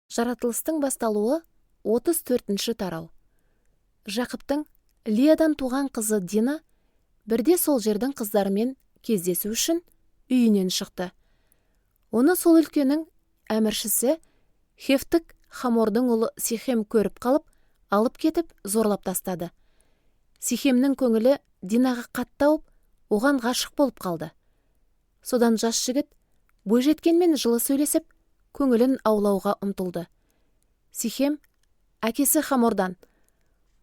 Жаратылыстың басталуы, 34 тарау. Жақыптың Лиядан туған қызы Дина бірде сол жердің қыздарымен кездесу үшін үйінен шықты. Оны сол өлкенің әміршісі, хевтік Хамордың ұлы Сихем көріп қалып, алып кетіп, зорлап тастады. Сихемнің көңілі Динаға қатты ауып, оған ғашық болып қалды. Содан жас жігіт бойжеткенмен жылы сөйлесіп, көңілін аулауға ұмтылды. Сихем әкесі Хамордан: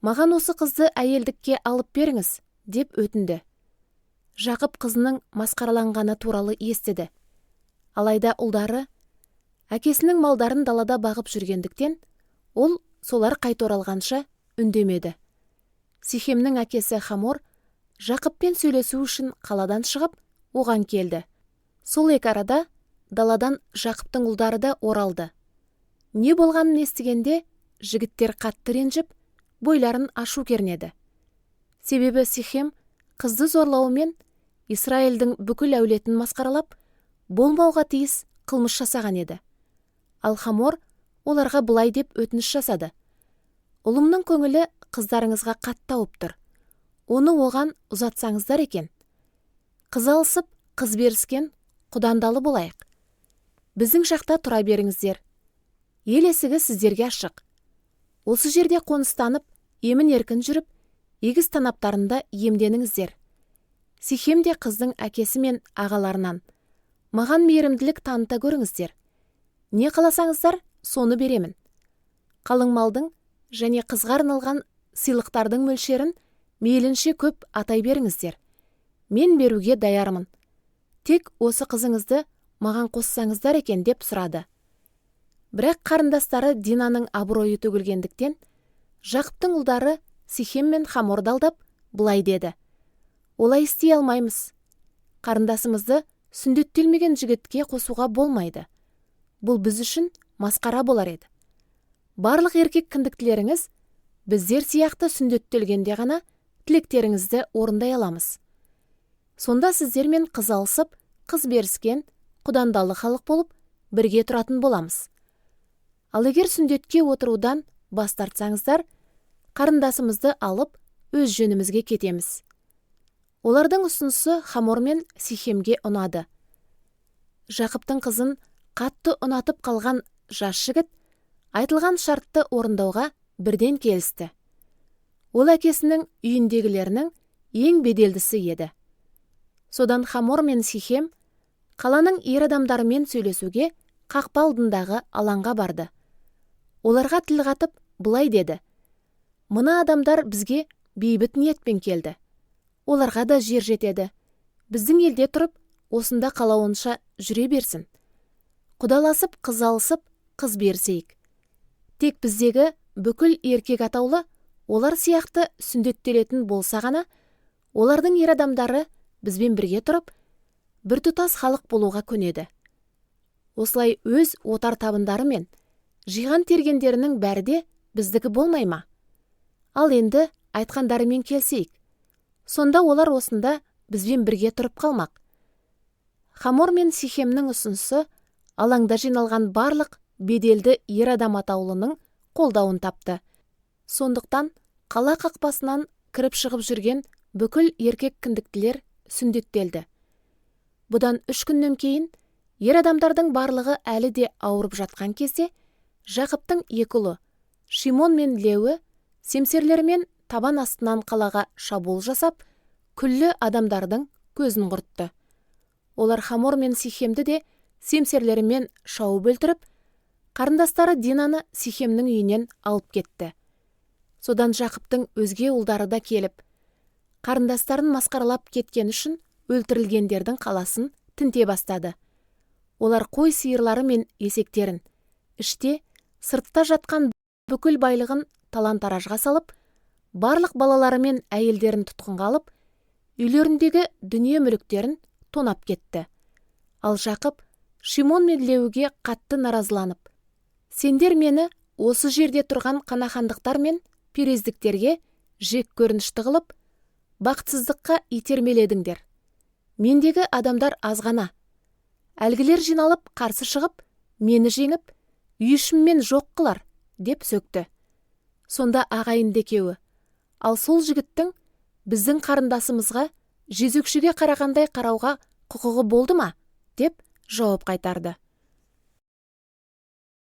«Маған осы қызды әйелдікке алып беріңіз», – деп өтінді. Жақып қызының масқараланғаны туралы естіді. Алайда ұлдары әкесінің малдарын далада бағып жүргендіктен, ол солар қайта оралғанша үндемеді. Сихемнің әкесі Хамор Жақыппен сөйлесу үшін қаладан шығып, оған келді. Сол екі арада даладан Жақыптың ұлдары да оралды. Не болғанын естігенде, жігіттер қатты ренжіп, бойларын ашу кернеді. Себебі Сихем қызды зорлауымен Израильдің бүкіл әулетін масқаралап, болмауға тиіс қылмыс жасаған еді. Ал Хамор оларға былай деп өтініш жасады: «Ұлымның көңілі қыздарыңызға қатты ауып тұр. Оны оған ұзатсаңыздар екен. Қыз алысып, қыз беріскен құдандалы болайық. Біздің жақта тұра беріңіздер. Ел есігі сіздерге ашық. Осы жерде қоныстанып, емін еркін жүріп, егіс танаптарында иемденіңіздер». Сихем де қыздың әкесі мен ағаларынан: «Маған мейірімділік таныта көріңіздер. Не қаласаңыздар, соны беремін. Қалың малдың және қызға арналған сыйлықтардың мөлшерін мейлінше көп атай беріңіздер. Мен беруге даярмын. Тек осы қызыңызды маған қоссаңыздар екен», – деп сұрады. Бірақ қарындастары Динаның абыройы төгілгендіктен, Жақыптың ұлдары Сихем мен Хаморды алдап, былай деді: «Олай істей алмаймыз. Қарындасымызды сүндеттелмеген жігітке қосуға болмайды. Бұл біз үшін масқара болар еді. Барлық еркек кіндіктілеріңіз біздер сияқты сүндеттелгенде ғана тілектеріңізді орындай аламыз. Сонда сіздермен қыз алысып, қыз беріскен құдандалы халық болып, бірге тұратын боламыз. Ал егер сүндетке отырудан бас тартсаңыздар, қарындасымызды алып, өз жөнімізге кетеміз». Олардың ұсынысы Хамор мен Сихемге ұнады. Жақыптың қызын қатты ұнатып қалған жас жігіт айтылған шартты орындауға бірден келісті. Ол әкесінің үйіндегілерінің ең беделдісі еді. Содан Хамор мен Сихем қаланың ер адамдарымен сөйлесуге қақпа алдындағы алаңға барды. Оларға тіл қатып, былай деді: «Мына адамдар бізге бейбіт ниетпен келді. Оларға да жер жетеді. Біздің елде тұрып, осында қалауынша жүре берсін. Құдаласып, қыз алысып, қыз берісейік. Тек біздегі бүкіл еркек атаулы олар сияқты сүндеттелетін болса ғана, олардың ер адамдары бізбен бірге тұрып, біртұтас халық болуға көнеді. Осылай өз отар табындары мен жиған тергендерінің бәрі де біздікі болмай ма? Ал енді айтқандарымен келісейік. Сонда олар осында бізбен бірге тұрып қалмақ». Хамор мен Сихемнің ұсынысы алаңда жиналған барлық беделді ер адам атаулының қолдауын тапты. Сондықтан қала қақпасынан кіріп шығып жүрген бүкіл еркек кіндіктілер сүндеттелді. Бұдан 3 күннен кейін, ер адамдардың барлығы әлі де ауырып жатқан кезде, Жақыптың екі ұлы Шимон мен Леуі семсерлерімен табан астынан қалаға шабуыл жасап, күллі адамдардың көзін құртты. Олар Хамор мен Сихемді де семсерлерімен шауып өлтіріп, қарындастары Динаны Сихемнің үйінен алып кетті. Содан Жақыптың өзге ұлдары да келіп, қарындастарын масқаралап кеткен үшін өлтірілгендердің қаласын тінте бастады. Олар қой, сиырлары мен есектерін, іште, сыртта жатқан бүкіл байлығын талан таражға салып, барлық балалары мен әйелдерін тұтқынға алып, үйлеріндегі дүние мүліктерін тонап кетті. Ал Жақып Шимон мен Леуіге қатты наразыланып: «Сендер мені осы жерде тұрған қанахандықтар мен перездіктерге жек көрінішті қылып, бақытсыздыққа итермеледіңдер. Мендегі адамдар аз ғана. Әлгілер жиналып, қарсы шығып, мені жеңіп, Үй ішіммен жоқ қылар, деп сөкті. Сонда ағайынды екеуі: Ал сол жігіттің біздің қарындасымызға жезөкшеге қарағандай қарауға құқығы болды ма? Деп жауап қайтарды.